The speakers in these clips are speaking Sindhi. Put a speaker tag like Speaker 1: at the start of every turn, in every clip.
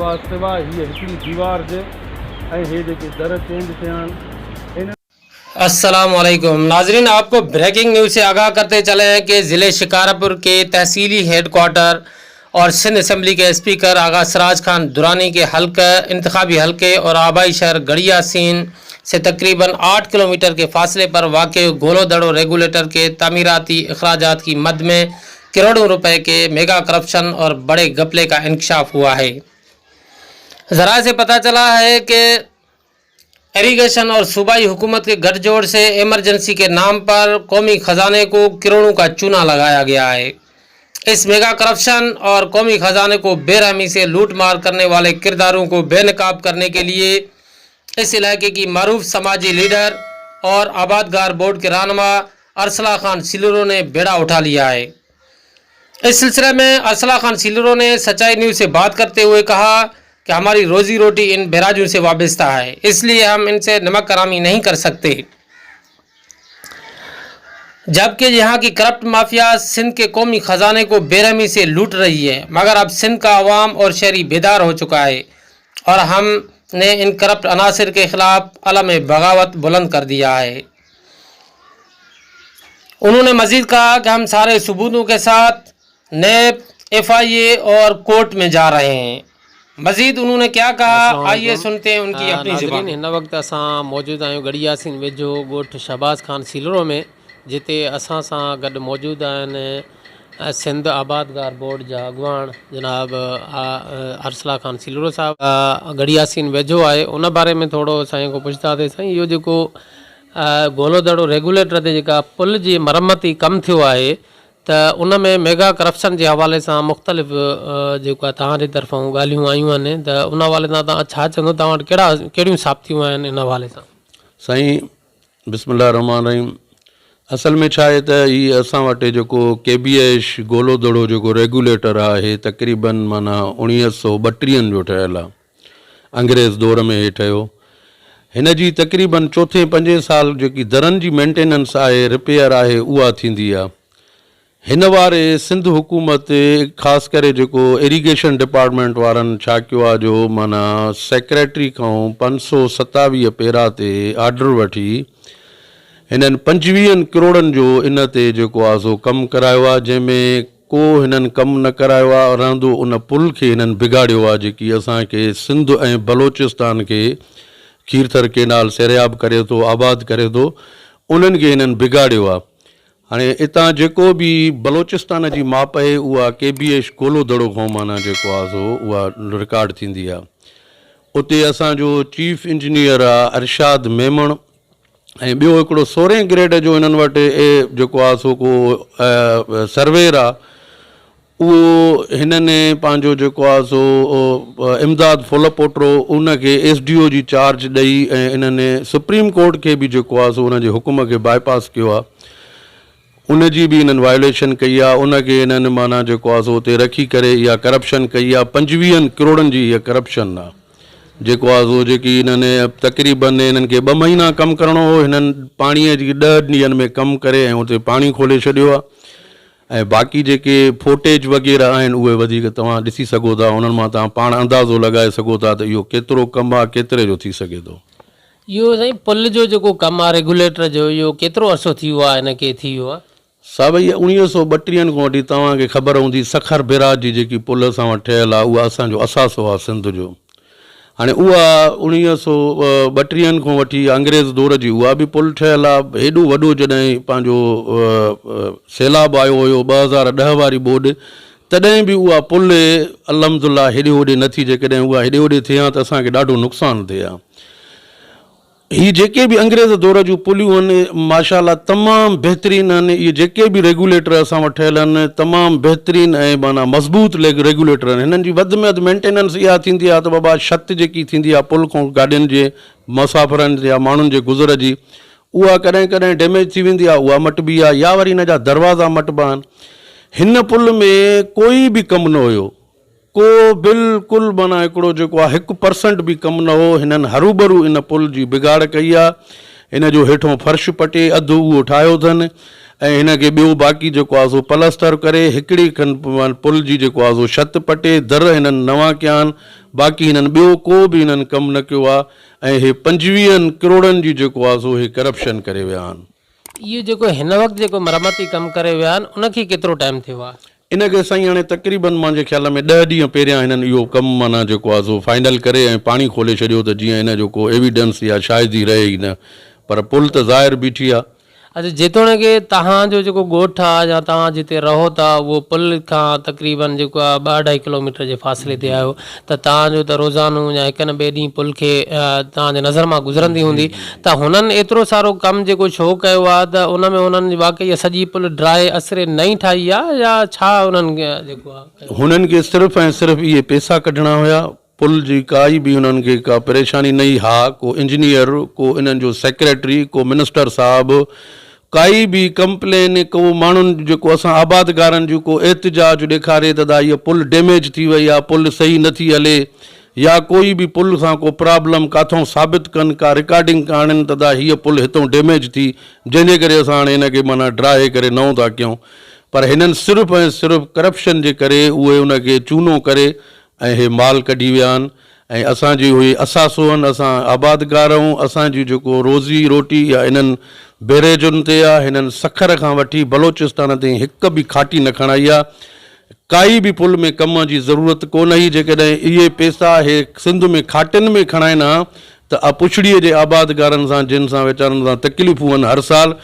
Speaker 1: آ سواء هيء هڪڙي ديوار جي ۽ هي جيڪي در چينج ٿيا آهن انهن.
Speaker 2: السلام عليڪم ناظرين آپ کو بريڪنگ نيوز سے آگاہ کرتے چلے ہیں کہ ضلع شکارپور کے تحصیلی ہیڈ کوارٹر اور سندھ اسمبلی کے اسپیکر آغا سراج خان درانی کے حلقہ انتخابی حلقے اور آبائی شہر گڑیا سین سے تقریباً آٹھ کلومیٹر کے فاصلے پر واقع گولو دڑو ریگولیٹر کے تعمیراتی اخراجات کی مد میں کروڑوں روپے کے میگا کرپشن اور بڑے گھپلے کا انکشاف ہوا ہے۔ ذرائع سے پتہ چلا ہے کہ ایریگیشن اور صوبائی حکومت کے گٹھ جوڑ سے ایمرجنسی کے نام پر قومی خزانے کو کروڑوں کا چونا لگایا گیا ہے۔ اس میگا کرپشن اور قومی خزانے کو بے رحمی سے لوٹ مار کرنے والے کرداروں کو بے نقاب کرنے کے لیے اس علاقے کی معروف سماجی لیڈر اور آبادگار بورڈ کے رہنما ارسلہ خان سلرو نے بیڑا اٹھا لیا ہے۔ اس سلسلے میں ارسلہ خان سلرو نے سچائی نیوز سے بات کرتے ہوئے کہا کہ ہماری روزی روٹی ان بیراجوں سے وابستہ ہے، اس لیے ہم ان سے نمک کرامی نہیں کر سکتے، جبکہ یہاں کی کرپٹ مافیا سندھ کے قومی خزانے کو بے رحمی سے لوٹ رہی ہے، مگر اب سندھ کا عوام اور شہری بیدار ہو چکا ہے اور ہم نے ان کرپٹ عناصر کے خلاف علم بغاوت بلند کر دیا ہے۔ انہوں نے مزید کہا کہ ہم سارے ثبوتوں کے ساتھ نیب، ایف آئی اے اور کورٹ میں جا رہے ہیں۔ مزید انہوں نے کیا کہا،
Speaker 3: السلام
Speaker 2: آئیے
Speaker 3: علیڪم
Speaker 2: سنتے ہیں ان کی اپنی
Speaker 3: ناظرين
Speaker 2: زبان۔
Speaker 3: هن وقت اسان موجود آهيون ڳڙهي ياسين ويجهو ڳوٺ شهباز خان سيلرو ۾ جتي اسان سان گڏ موجود آهن سنڌ آبادگار بورڊ جا اڳواڻ جناب ارسلا خان سيلرو صاحب. ڳڙهي ياسين ويجهو آهي ان باري ۾ ٿورو سائين کان پڇنداسين سائين اهو جيڪو گولو دڙو ريگوليٽر تي جيڪا پل جي مرمتي ڪم ٿيو آهي ته ان ۾ ميگا ڪرپشن جي حوالي سان مختلف جيڪو آهي توهان جي طرفان ڳالهيون آيون آهن ته ان حوالي سان توهان ڇا چوندو توهان وٽ ڪهڙا ڪهڙيون ثابتيون آهن ان حوالي سان.
Speaker 4: سائين بسم الله الرحمٰن الرحيم اصل ۾ ڇا آهي ته هي اسان وٽ جيڪو ڪي بي ايش گولو دڙو جيڪو ريگوليٽر آهي تقريبن معنيٰ اوڻيهه سو ٻٽيهن جو ٺهيل آهي انگريز دور ۾ هي ٺهيو. هن جي تقريبن چوٿين پنجين سال جيڪي درن جي مينٽيننس آهي، رپيئر آهي اها ٿيندي آ. هن واري سنڌ حڪومت خاص ڪري جيڪو ايريگيشن ڊپارٽمينٽ وارن ڇا ڪيو آ جو معنيٰ سيڪريٽري کان 527 پيرا تي آرڊر وٺي هنن پنجويهن ڪروڙن جو ان تي جيڪو آ سو ڪم ڪرايو آ جنهن ۾ ڪو هنن ڪم نه ڪرايو آ رهندو ان پل کي هنن بگاڙيو آ جيڪي اسان کي سنڌ ۽ بلوچستان کي کيرٿر ڪينال سيرياب ڪري ٿو آباد ڪري ٿو انهن کي هنن بگاڙيو آ هاڻي اتان جيڪو به بلوچستان جي ماپ اهي اها ڪي بي ايش ڪولو دڙو کان معنيٰ جيڪو آ سو اها رڪارڊ ٿيندي آ اتي اسان جو چيف انجنيئر آ ارشاد ميمڻ ۽ ٻيو هڪڙو سورهين گريڊ جو هنن وٽ اي جيڪو آ سو ڪو سرويئر آ اهو هنن پنهنجو جيڪو آ سو امداد ڦلپوٽو ان کي ايس ڊي او جي چارج ڏئي ۽ انهن سپريم ڪورٽ کي به جيڪو آ سو ان جي حڪم کي باء پاس ڪيو آ ان جي به انهن وايوليشن ڪئي آ ان کي انهن معنيٰ جيڪو آ سو اتي رکي ڪري اها ڪرپشن ڪئي آ پنجويهن ڪروڙن جي هيء ڪرپشن آ جيڪو آ سو جيڪي انهن تقريبن انهن کي ٻه مهينا ڪم ڪرڻو هو هنن پاڻي جي ڏهه ڏينهن ۾ ڪم ڪري ۽ اتي پاڻي کولي ڇڏيو آ ۽ باقي جيڪي فوٽيج وغيره آهن اهي وڌيڪ توهان ڏسي سگهو ٿا انهن مان توهان پاڻ اندازو لڳائي سگهو ٿا ته اهو ڪيترو ڪم آ ڪيتري جو ٿي سگهي ٿو.
Speaker 3: اهو سائين پل جو جيڪو ڪم آ ريگوليٽر جو اهو ڪيترو عرصو ٿي ويو آ ان کي ٿي ويو آ؟
Speaker 4: صاحب اهي اوڻيهه سو ٻٽيهن کان وٺي توهان کي خبر هوندي سکر بيراج جي جيڪي پل اسان وٽ ٺهيل آ اها اسان جو اثاثو آ سنڌ جو هاڻي اها اوڻيهه سو ٻٽيهن کان وٺي انگريز دور جي اها به پل ٺهيل آ هيڏو وڏو جڏهن پنهنجو سيلاب آيو هيو 2010 واري ٻوڏ تڏهن به اها پل الحمدلله هيڏي هوڏي نه ٿي جيڪڏهن اها هيڏي هوڏي ٿئي ها ته اسان کي ڏاڍو نقصان ٿئي ها. هي جيڪي به انگريز دور جون پليون آهن ماشاء الله تمام بهترين آهن اهي جيڪي به ريگوليٽر اسان وٽ ٺهيل آهن تمام بهترين ۽ معنيٰ مضبوط ريگوليٽر آهن هنن جي وڌ ۾ وڌ مينٽيننس اها ٿيندي آهي ته بابا ڇت جيڪي ٿيندي آهي پل کان گاڏين جي مسافرن يا ماڻهن جي گذر جي اها ڪڏهن ڪڏهن ڊيميج ٿي ويندي آهي اها مٽبي آهي يا وري هن جا دروازا مٽبا آهن. هن پل ۾ ڪوئي به ڪم نه هيو ڪو بلڪل معنيٰ هڪڙو جيڪو آهي هڪ پرسنٽ به ڪم نه هو هنن هروڀرو ان پل جي بگاڙ ڪئي آهي هن جو هيٺون فرش پٽي اڌ اهو ٺاهيو اٿن ۽ هن کي ٻيو باقي جيڪو آهي سو پلستر ڪري هڪڙي کن پل جي جيڪو آهي سو ڇت پٽي در هنن نوان ڪيا آهن باقي هنن ٻيو ڪو به هنن ڪم نه ڪيو آهي ۽ هي پنجويهن ڪروڙن جي جيڪو آهي سو هي ڪرپشن ڪري ويا آهن.
Speaker 3: اهو جيڪو هن وقت جيڪو مرمتي ڪم ڪري ويا آهن ان کي ڪيترو ٽائيم ٿيو آهي؟
Speaker 4: ان کي سائين هاڻي تقريبن مانجي خيال ۾ ڏهه ڏينهن پهريان هنن اهو ڪم معنيٰ جيڪو آهي سو فائنل ڪري ۽ پاڻي کولي ڇڏيو ته جيئن ان جو ڪو ايويڊنس يا شاهدي رهي ئي نه پر پل ته ظاهر بيٺي آهي.
Speaker 3: اچا جيتوڻيڪ توهان جو جيڪو ڳوٺ آهي يا توهان جتي رهو ٿا اهو پل کان تقريبن جيڪو آهي ٻه اڍائي ڪلوميٽر جي فاصلي تي آهيو ته توهان جو ته روزانو يا هڪ نه ٻئي ڏينهن پل کي توهان جي نظر مان گذرندي هوندي ته هنن ايترو سارو ڪم جيڪو ڇو ڪيو آ ته ان ۾ هنن واقعي اها سڄي پل ڊاهي اسري نئين ٺاهي آ يا ڇا انهن جيڪو آ ڪيو.
Speaker 4: هنن کي صرف ۽ صرف اهي پيسا ڪڍڻا هيا، پل جي ڪائي به هنن کي ڪا پريشاني نه هئي، ها ڪو انجنيئر، ڪو انهن جو سيڪريٽري، ڪو منسٽر صاحب، ڪائي به ڪمپلين، ڪو ماڻهن جيڪو اسان آبادگارن جو ڪو احتجاج ڏيکاري ته دا هيء پل ڊيميج ٿي وئي آ، پل صحيح نه ٿي هلي، يا ڪوئي به پل سان ڪو پرابلم ڪاٿئون ثابت ڪن ڪا رڪارڊنگ آڻين ته دا هيء پل هتئون ڊيميج ٿي جنهن جي ڪري اسان هاڻي هن کي معنيٰ ڊاهي ڪري نئون ٿا ڪيون پر هنن صرف ۽ صرف ڪرپشن جي ڪري اهي ان کي چونو ڪري ۽ هي مال ڪڍي ويا آهن ۽ اسان جي اهي اثاثو آهن اسان آبادگار آهيون اسان جي جيڪو روزي روٽي اها انهن بئريجن تي آهي هنن سکر کان وٺي بلوچستان تائين هڪ به کاٽي نه کڻائي آهي ڪائي به پل ۾ ڪم جي ضرورت ڪونه هئي، جيڪڏهن اهي پئسا هي سنڌ ۾ کاٽين ۾ کڻائين ها ته پڇڙيء جي آبادگارن سان جن سان ويچارن سان تڪليفون هن هر سال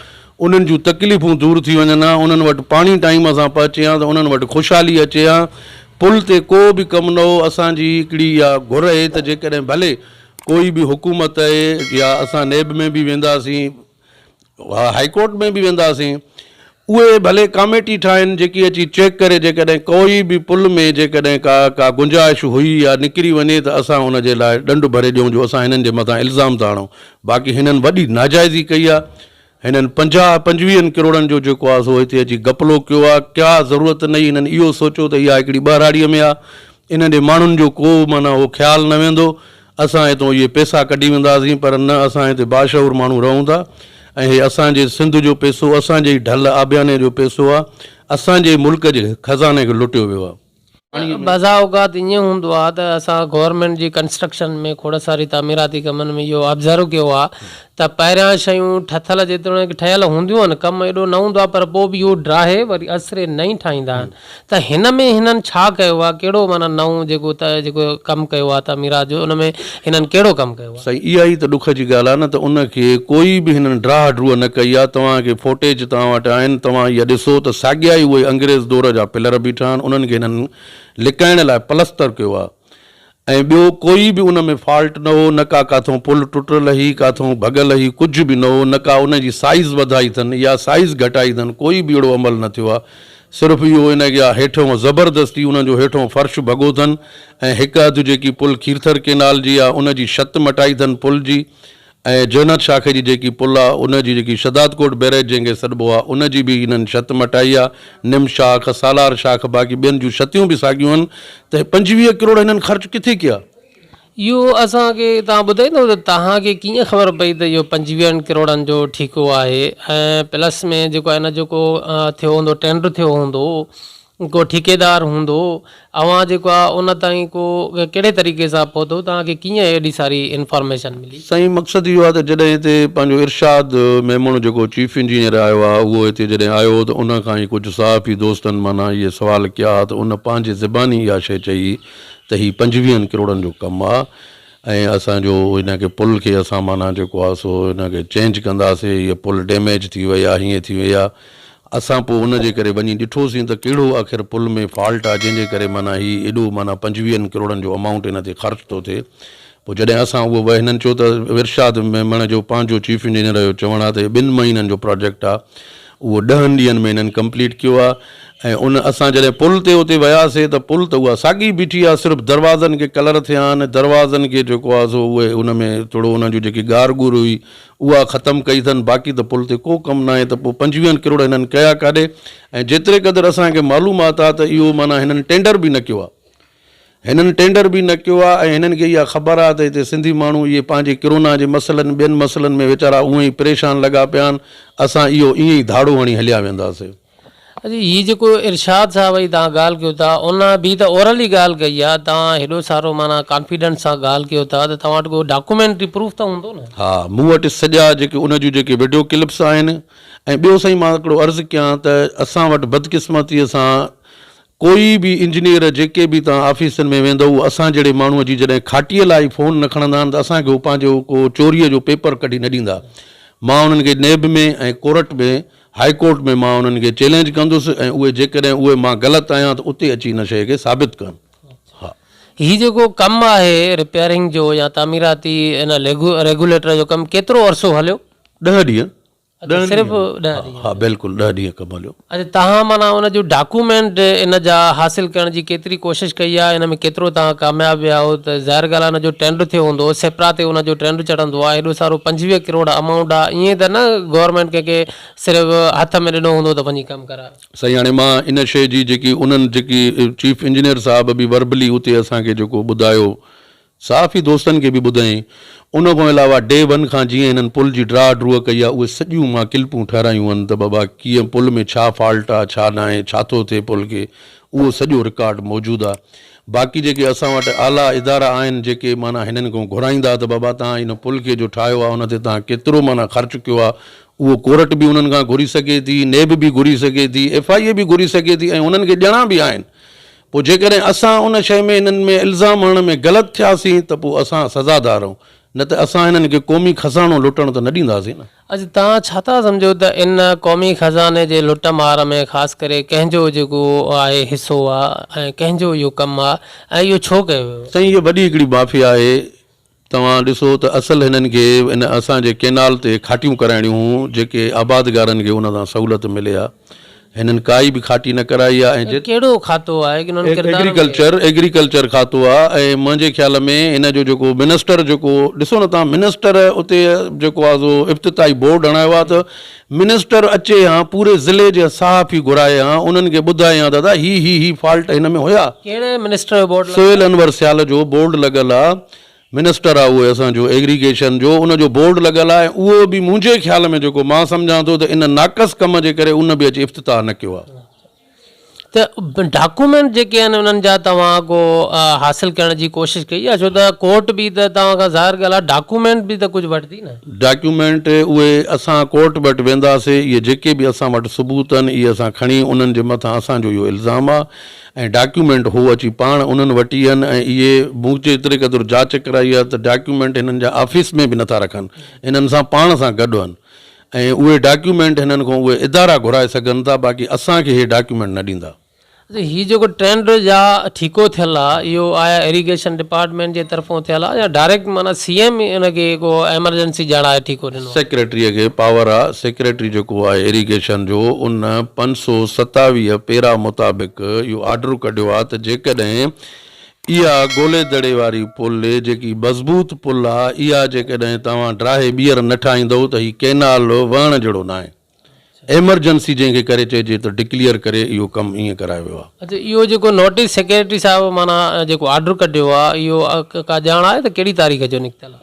Speaker 4: انهن جون تڪليفون دور ٿي وڃن ها، انهن وٽ پاڻي ٽائيم سان پهچي ها ته انهن وٽ خوشحالي اچي ها. پل تي ڪو به ڪم نه هو، اسان جي هڪڙي اها گهر اهي ته جيڪڏهن ڀلي ڪوئي به حڪومت اهي يا اسان نيب ۾ به وينداسين، هائي ڪورٽ ۾ به وينداسين اهي ڀلي ڪاميٽي ٺاهين جيڪي اچي چيڪ ڪري جيڪڏهن ڪوئي به پل ۾ جيڪڏهن ڪا ڪا گنجائش هئي يا نڪري وڃي ته اسان ان جي لاء ڏنڊ ڀري ڏيون جو اسان هنن جي مٿان الزام ٿا هڻون باقي هنن وڏي ناجائزي ڪئي آهي هنن پنجاهه پنجويهن ڪروڙن جو جيڪو آهي سو هتي اچي گپلو ڪيو آهي ڪا ضرورت نه هئي هنن اهو سوچيو ته اها هڪڙي ٻهراڙيء ۾ آهي ان ڏي ماڻهن جو ڪو معنيٰ اهو خيال نه ويندو اسان هتون اهي پئسا ڪڍي وينداسين پر نه اسان هتي باشعور ماڻهو رهون ٿا ۽ هي اسان جي سنڌ جو پئسو اسان جي ئي ڍل آبياني جو پئسو آ اسان جي ئي ملڪ جي خزاني کي لٽيو ويو آ.
Speaker 3: بزا اوقات ائين هوندو آ ته اسان گورنمينٽ جي ڪنسٽرڪشن ۾ کوڙ ساري تعميراتي ڪمن ۾ اهو آبزرو ڪيو آ ته پهريان شيون ٺٿل جيتوڻيڪ ٺهيل هونديون آهن ڪم ايڏو نه هوندو آ پر پوء به اهو ڊاهي وري اسري نئين ٺاهيندا آهن ته هن ۾ هنن ڇا ڪيو آهي، ڪهڙو معنيٰ نئون جيڪو ته جيڪو ڪم ڪيو آهي تعميرات جو ان ۾ هنن ڪهڙو ڪم ڪيو آهي؟
Speaker 4: سائين اها ئي ته ڏک جي ڳالهه آهي نه ته ان کي ڪوئي به هنن ڊاهه ڊوهه نه ڪئي آهي، توهان کي فوٽيج توهان وٽ آهن، توهان اها ڏسو ته ساڳيا ئي اهي انگريز دور جا پلر بيٺا آهن، انهن کي هنن لڪائڻ لاء پلستر ڪيو آهي. ۽ ٻيو ڪوئي به ان ۾ فالٽ نه هو، نه ڪا ڪاٿئون پل ٽٽل هئي، ڪاٿئون ڀڳل هئي، ڪجهه به نه هو، نه ڪا ان جي سائيز وڌائي اٿن يا سائيز گهٽائي اٿن، ڪوئي به اهڙو عمل نه ٿيو آهي. صرف اهو ان جا هيٺئون زبردستي انهن جو هيٺئون فرش ڀڳو اٿن ۽ هڪ اڌ جيڪي پل کيرٿر ڪينال جي آهي ان جي شت مٽائي اٿن پل جي ۽ جنت شاخ جي جيڪي پل آ ان جي جيڪي شھدادڪوٽ بئريج جنھن کي سڏبو آ ان جي به ھنن شھت مٽائي آ، نم شاخ، سالار شاخ باقي ٻين جون شھتيون به ساڳيون ھن ته 25 ڪروڙ ھنن خرچ ڪٿي ڪيا؟
Speaker 3: اھو اسان کي توھان ٻڌائيندو ته توھان کي ڪيئن خبر پئي ته اھو پنجويھن ڪروڙن جو ٺيڪو آھي ۽ پلس ۾ جيڪو آھي ان جو ڪو ٿيو ھوندو ٽينڊر ٿيو ھوندو ڪو ٺيڪيدار هوندو اوهان جيڪو آ ان تائين ڪو ڪهڙي طريقي سان پهتو توهان کي ڪيئن ايڏي ساري انفارميشن ملي.
Speaker 4: سائين مقصد اهو آ ته جڏهن هتي پنهنجو ارشاد ميمڻ جيڪو چيف انجنيئر آيو آ اهو هتي جڏهن آيو هو ته ان کان ئي ڪجهه صحافي دوستن معنيٰ اهي سوال ڪيا ها ته ان پنهنجي زباني اها شيء چئي ته هي پنجويهن ڪروڙن جو ڪم آ ۽ اسان جو هن کي پل کي اسان معنيٰ جيڪو آ سو هن کي چينج ڪنداسي هيء پل ڊيميج ٿي وئي آ هيئن ٿي وئي آ اسان پوء ان جي ڪري وڃي ڏٺوسين ته ڪهڙو آخر پل ۾ فالٽ آ جنهن جي ڪري معنيٰ هي ايڏو معنيٰ پنجويهن ڪروڙن جو امائونٽ هن تي خرچ ٿو ٿئي پوء جڏهن اسان اهو وه هنن چيو ته ارشاد ميمڻ جو پنهنجو چيف انجنيئر جو چوڻ آ ته هي ٻن مهينن جو پراجيڪٽ آ اهو ڏهن ڏينهن ۾ هنن ڪمپليٽ ڪيو آ ۽ ان اسان جڏهن پل تي اتي وياسي ته پل ته اها ساڳي بيٺي آ صرف دروازن کي ڪلر ٿيا آهن دروازن کي جيڪو آ سو اهي ان ۾ ٿورو انهن جون جيڪي گار گور هئي اها ختم ڪئي اٿن باقي ته پل تي ڪو ڪم ناهي ته پوء پنجويهن ڪروڙ هنن ڪيا ڪاڏي ۽ جيتري قدر اسان کي معلومات آ ته اهو معنيٰ هنن ٽينڊر به نه ڪيو آ. هنن ٽينڊر به نه ڪيو آ ۽ هنن کي اها خبر آ ته هتي سنڌي ماڻهو اهي پنهنجي ڪرونا جي مسئلن ٻين مسئلن ۾ ويچارا اونئن ئي پريشان لڳا پيا آهن اسان اهو ائين ئي ڌاڙو هڻي هليا وينداسي.
Speaker 3: اڇا هي جيڪو ارشاد صاحب جي توهان ڳالهه ڪيو ٿا ان به ته اورلي ڳالهه ڪئي آ توهان هيڏو سارو معنيٰ ڪانفيڊنس سان ڳالهه ڪيو ٿا ته توهان وٽ ڪو ڊاڪومينٽري پروف ته هوندو نه.
Speaker 4: ها مون وٽ سڄا جيڪي ان جون جيڪي وڊيو ڪلپس آهن ۽ ٻيو سائين مان هڪڙو عرض ڪيان ته اسان وٽ بدقسمتي سان ڪوئي به انجنيئر جيڪي به توهان آفيسن ۾ ويندؤ اهو اسان جهڙي ماڻهوء جي جڏهن کاٽيء لاء ئي فون نه کڻندا آهن ته اسان کي هو پنهنجو ڪو چوريء جو پيپر ڪڍي نه ڏيندا. مان انهن کي نيب ۾ ۽ ڪورٽ ۾ هائي ڪورٽ ۾ مان انهن کي چئلينج ڪندس ۽ اهي جيڪڏهن اهي مان غلط آهيان ته اتي اچي ان شيء کي ثابت ڪن. ها.
Speaker 3: هي جيڪو ڪم آهي رپيئرنگ جو يا تعميراتي ان ريگوليٽر جو ڪم ڪيترو عرصو هليو؟
Speaker 4: ڏهه ڏينهن.
Speaker 3: اڇا صرف ڏهه ڏينهن.
Speaker 4: ها بلڪل ڏهه ڏينهن ڪم هليو.
Speaker 3: اڇا توهان معنيٰ ان جو ڊاڪومينٽ ان جا حاصل ڪرڻ جي ڪيتري ڪوشش ڪئي آهي ان ۾ ڪيترو توهان ڪامياب ويا آهيو ته ظاهر ڳالهه آهي ان جو ٽينڊ ٿيو هوندو سيپرا تي ان جو ٽينڊ چڙهندو آهي ايڏو سارو 25 ڪروڙ امائونٽ آهي ائين ته نه گورنمينٽ ڪنهن کي صرف هٿ ۾ ڏنو هوندو ته وڃي ڪم ڪرايو.
Speaker 4: سائين هاڻي مان ان شيء جي جيڪي انهن جيڪي چيف انجنيئر صاحب به وربلي اتي اسان کي جيڪو ٻڌايو صحافي دوستن کي به ٻڌائين. ان کان علاوه ڊي ون کان جيئن هنن پل جي ڊراء ڊروء ڪئي آ اهي سڄيون مان ڪلپون ٺهرايون هن ته بابا ڪيئن پل ۾ ڇا فالٽ آ ڇا ناهي ڇا ٿو ٿئي پل کي اهو سڄو رڪارڊ موجود آ. باقي جيڪي اسان وٽ اعليٰ ادارا آهن جيڪي معنيٰ هنن کان گهرائيندا ته بابا توهان هن پل کي جو ٺاهيو آ ان تي توهان ڪيترو معنيٰ خرچ ڪيو آ اهو ڪورٽ به انهن کان گهري سگهي ٿي نيب به گهري سگهي ٿي ايف I اي به گهري سگهي ٿي ۽ انهن کي ڏيڻا به آهن. پوء جيڪڏهن اسان ان شيء ۾ انهن ۾ الزام هڻڻ ۾ غلط ٿياسين ته پوء اسان سزادار آهيون، نه ته اسان انهن کي قومي خزانو لٽڻ ته نه ڏينداسين نه.
Speaker 3: اڄ توهان ڇا ٿا سمجهو ته ان قومي خزاني جي لٽ مار ۾ خاص ڪري ڪنهن جو جيڪو آهي حصو آ ۽ ڪنهن جو اهو ڪم آ ۽ اهو ڇو ڪيو ويو؟
Speaker 4: سائين هيء وڏي هڪڙي مافيا آهي، توهان ڏسو ته اصل هنن کي ان اسان جي ڪينال تي کاٽيون ڪرائڻيون هيون جيڪي آبادگارن کي ان سان سهولت ملي ها هنن ڪائي به کاٽي نه ڪرائي آ ۽
Speaker 3: ڪهڙو کاتو آهي انهن ڪردارن کي؟
Speaker 4: ايگريڪلچر ايگريڪلچر کاتو آ ۽ منهنجي خيال ۾ هن جو جيڪو منسٽر جيڪو ڏسو نه توهان منسٽر اتي جيڪو آ سو افتتاحي بورڊ هڻايو آ ته منسٽر اچي ها پوري ضلعي جا صحافي گهرائي ها انهن کي ٻڌائي ها دادا هي هي هي فالٽ هن ۾ هيا.
Speaker 3: ڪهڙي منسٽر جو بورڊ لڳل آ؟
Speaker 4: سهيل انور سيال جو بورڊ لڳل آ منسٽر آ اهو اسان جو ايگريگيشن جو ان جو بورڊ لڳل آ ۽ اهو به منهنجي خيال ۾ جيڪو مان سمجهان ٿو ته ان ناقص ڪم جي ڪري ان به اچي افتتاح نه ڪيو آ.
Speaker 3: ته ڊاڪومينٽ جيڪي آهن انهن جا توهان ڪو حاصل ڪرڻ جي ڪوشش ڪئي آ ڇو ته ڪورٽ به ته توهان کان ظاهر ڳالهه آ ڊاڪومينٽ به ته ڪجهه وٺندي نه.
Speaker 4: ڊاڪيومينٽ اهي اسان ڪورٽ وٽ وينداسي اهي جيڪي به اسان وٽ ثبوت آهن اهي اسان کڻي انهن جي مٿان اسان جو اهو الزام آ ۽ ڊاڪيومينٽ هو اچي پاڻ انهن وٽ ئي آهن ۽ اهي مون جيتري قدر جاچ ڪرائي آهي ته ڊاڪيومينٽ هنن جا آفيس ۾ به نٿا رکن هنن سان پاڻ سان گڏ آهن ۽ اهي ڊاڪيومينٽ هنن کان اهي ادارا گهرائي سگهن ٿا باقي اسان کي اهي ڊاڪيومينٽ نه ڏيندا.
Speaker 3: اچا هي جيڪو ٽينڊر يا ٺيڪو ٿيل آ اهو آيا ايريگيشن ڊپارٽمينٽ جي طرفون ٿيل آ يا ڊائريڪٽ معنيٰ سي ايم ان کي ڪو ايمرجنسي ڄاڻائي ٺيڪو ڏنو آ.
Speaker 4: سيڪريٽريء کي پاور آ، سيڪريٽري جيڪو آهي ايريگيشن جو ان 527 پيرا مطابق اهو آرڊر ڪڍيو آ ته جيڪڏهن اها گولي دڙي واري پل جيڪي مضبوط پل آ اها جيڪڏهن توهان ڊاهي ٻيهر نه ٺاهيندؤ ته هي ڪئنال وهڻ جهڙو ناهي. ايمرجنسي جنهن کي ڪري چئجي ته ڊڪليئر ڪري اهو ڪم ائين ڪرايو ويو آ.
Speaker 3: اڇا اهو جيڪو نوٽيس سيڪريٽري صاحب معنيٰ جيڪو آرڊر ڪڍيو آ اهو ڪا ڄاڻ آهي ته ڪهڙي تاريخ جو نڪتل آ؟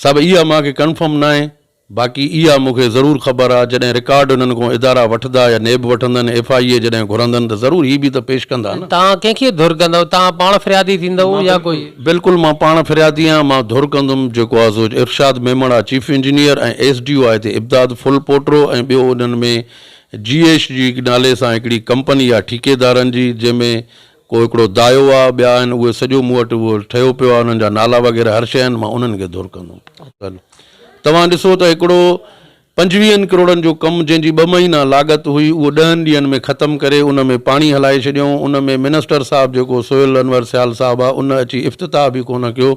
Speaker 4: صاحب اها مان کي ڪنفرم ناهي باقي اها مون کي ضرور خبر آ جڏهن رڪارڊ انهن کان ادارا وٺندا يا نيب وٺندن ايف I اي جڏهن گهرندن ته ضرور هي به ته پيش ڪندا نه.
Speaker 3: توهان ڪنهن کي ڌر ڪندؤ توهان پاڻ فريادي ٿيندؤ يا ڪوئي؟
Speaker 4: بلڪل مان پاڻ فريادي آهيان مان ڌر ڪندم جيڪو آ سو ارشاد ميمڻ آ chief engineer ۽ S D O آ هتي امداد ڦل پوٽرو ۽ ٻيو انهن ۾ جي ايش جي نالي سان هڪڙي ڪمپني آ ٺيڪيدارن جي جنهن ۾ ڪو هڪڙو دايو آ ٻيا آهن اهي سڄو مون وٽ اهو ٺهيو پيو آ انهن جا نالا وغيره هر شيء آهن مان انهن کي ڌر ڪندم توهان ڏسو ته هڪڙو پنجويهن ڪروڙن جو ڪم جنهن جي ٻه مهينا لاڳت هئي اهو ڏهن ڏينهن ۾ ختم ڪري ان ۾ پاڻي هلائي ڇڏيائون ان ۾ منسٽر صاحب جيڪو سهيل انور سيال صاحب آ ان اچي افتتاح به ڪونه ڪيو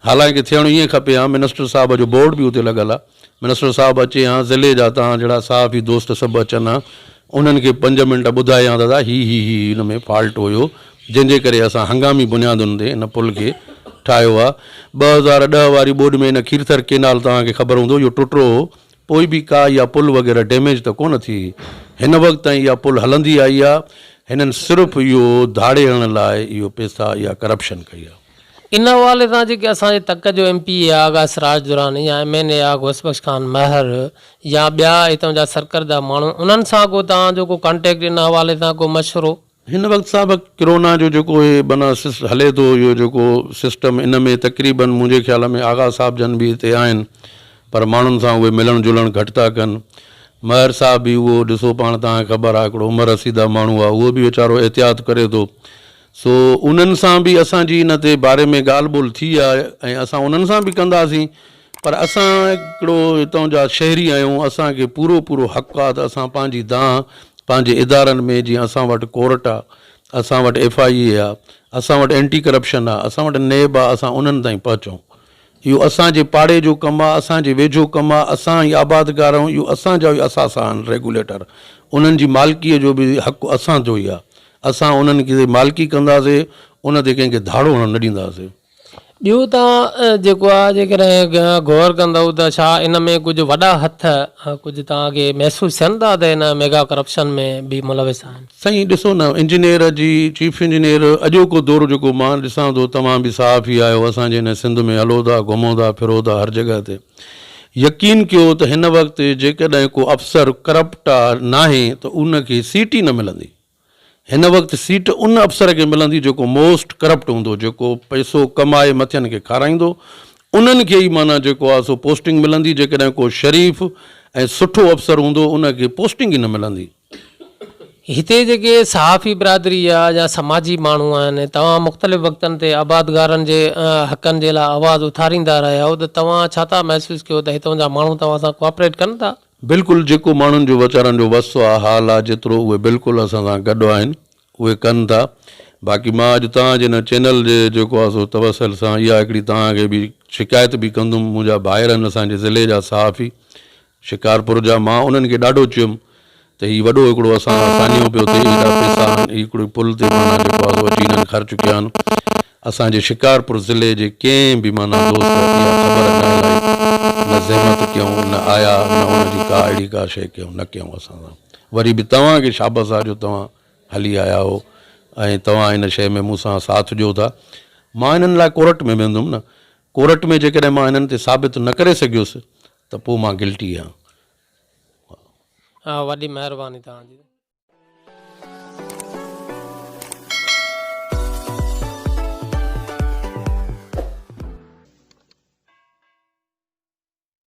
Speaker 4: حالانڪه ٿيڻ ائين کپي ها منسٽر صاحب جو بورڊ به اتي لڳل آ منسٽر صاحب اچي ها ضلعي جا توهان جهڙا صحافي دوست سڀ اچن ها انهن کي پنج منٽ ٻڌائي ها دادا هي هي هي هن ۾ فالٽ هيو جنهن جي ڪري اسان هنگامي بنيادن تي ان پل کي ٺاهيو آهي. 2010 واري ٻوڏ ۾ ان کيرٿر ڪينال توهان کي خبر هوندو اهو ٽٽو هو پوء به ڪا اها پل وغيره ڊيميج ته ڪونه ٿي هئي. هن وقت تائين اها پل هلندي آئي آهي. هنن صرف اهو ڌاڙي هڻڻ لاء اهو پئسا اها ڪرپشن ڪئي آهي.
Speaker 3: ان حوالي سان جيڪي اسان جي تڪ جو ايم پي اي آغا سراج دراني يا ايم اين اي آغا غوث بخش خان مهر يا ٻيا هتان جا سرڪرده ماڻهو انهن سان ڪو توهان جو ڪو ڪانٽيڪٽ ان حوالي سان ڪو مشورو؟
Speaker 4: هن وقت صاحب ڪرونا جو جيڪو هي معنيٰ هلي ٿو اهو جيڪو سسٽم ان ۾ تقريبن منهنجي خيال ۾ آغا صاحب جن به هتي آهن پر ماڻهن سان اهي ملڻ جلڻ گهٽ ٿا ڪن. مهر صاحب به اهو ڏسو پاڻ توهان کي خبر آهي هڪڙو عمر رسيده ماڻهو آهي اهو به ويچارو احتياط ڪري ٿو سو انهن سان به اسان جي ان تي باري ۾ ڳالهه ٻولهه ٿي آهي ۽ اسان انهن سان به ڪنداسين پر اسان هڪڙو هتان جا شهري آهيون اسان کي پورو پورو حق آهي ته اسان پنهنجي دانهن پنهنجي ادارن ۾ جيئن اسان وٽ ڪورٽ آهي اسان وٽ ايف I اي آهي اسان وٽ اينٽي ڪرپشن آهي اسان وٽ نيب آهي اسان انهن تائين پهچون اهو اسان جي پاڙي جو ڪم آ، اسان جي ويجهو ڪم آ، اسان ئي آبادگار آهيون، اهو اسان جا ئي اثاثا آهن، ريگوليٽر انهن جي مالڪيء جو به حق اسان جو ئي آ، اسان انهن کي مالڪي ڪنداسي، ان تي ڪنهن کي ڌاڙو هڻڻ نه ڏينداسي.
Speaker 3: ٻيو توهان جيڪو آ جيڪڏهن غور ڪندؤ ته ڇا ان ۾ ڪجهه وڏا هٿ ڪجهه توهان کي محسوس ٿين ٿا ته ان ميگا ڪرپشن ۾ به ملوث آهن؟
Speaker 4: سائين ڏسو نه انجنيئر جي چيف انجنيئر اڄوڪو دور جيڪو مان ڏسان ٿو توهان به صحافي آهيو اسان جي هن سنڌ ۾ هلو ٿا گهمو ٿا ڦرو ٿا هر جڳهه تي يقين ڪيو ته هن وقت جيڪڏهن ڪو افسر ڪرپٽ ناهي ته ان کي سيٽ ئي نه ملندي هن وقت سيٽ ان افسر کي ملندي جيڪو موسٽ ڪرپٽ هوندو جيڪو پئسو ڪمائي مٿين کي کارائيندو انهن کي ئي معنيٰ جيڪو آهي سو پوسٽنگ ملندي جيڪڏهن ڪو شريف ۽ سٺو افسر هوندو ان کي پوسٽنگ ئي نه ملندي.
Speaker 3: هتي جيڪي صحافي برادري آ يا سماجي ماڻهو آهن توهان مختلف وقتن تي آبادگارن جي حقن جي لاء آواز اٿاريندا رهيا آهيو ته توهان ڇا ٿا محسوس ڪيو ته هتون جا ماڻهو توهان سان ڪوآپريٽ ڪن ٿا؟
Speaker 4: بلڪل جيڪو ماڻهن جو ويچارن جو وس آ حال آ جيترو اهي بلڪل اسان سان گڏ آهن اهي ڪن ٿا باقي مان اڄ توهان جي هن چينل جي جيڪو آ سو توسل سان اها هڪڙي توهان کي به شڪايت به ڪندم منهنجا ڀائر آهن اسان جي ضلعي جا صحافي شڪارپور جا مان انهن کي ڏاڍو چيم ته هي وڏو هڪڙو اسان سان سانحو پيو ٿئي هيڏا پئسا آهن هي هڪڙي پل تي معنيٰ جيڪو آهي سو اچي هنن خرچ ڪيا آهن اسان جي شڪارپور ضلعي جي ڪنهن به معنيٰ دوست اها خبر نه هلائي نه زحمت ڪيائون نه آيا نه ان جي ڪا اهڙي ڪا شيء ڪيائون نه ڪيائون اسان سان وري به توهان کي شابس آهي جو توهان هلي آيا آهو ۽ توهان ان شيء ۾ مون سان ساٿ ڏيو ٿا مان انهن لاء ڪورٽ ۾ ويندم نه ڪورٽ ۾ جيڪڏهن مان انهن تي ثابت نه ڪري سگهيس ته پوء مان گلٽي آهيان.
Speaker 3: وڏي مهرباني توهان جي.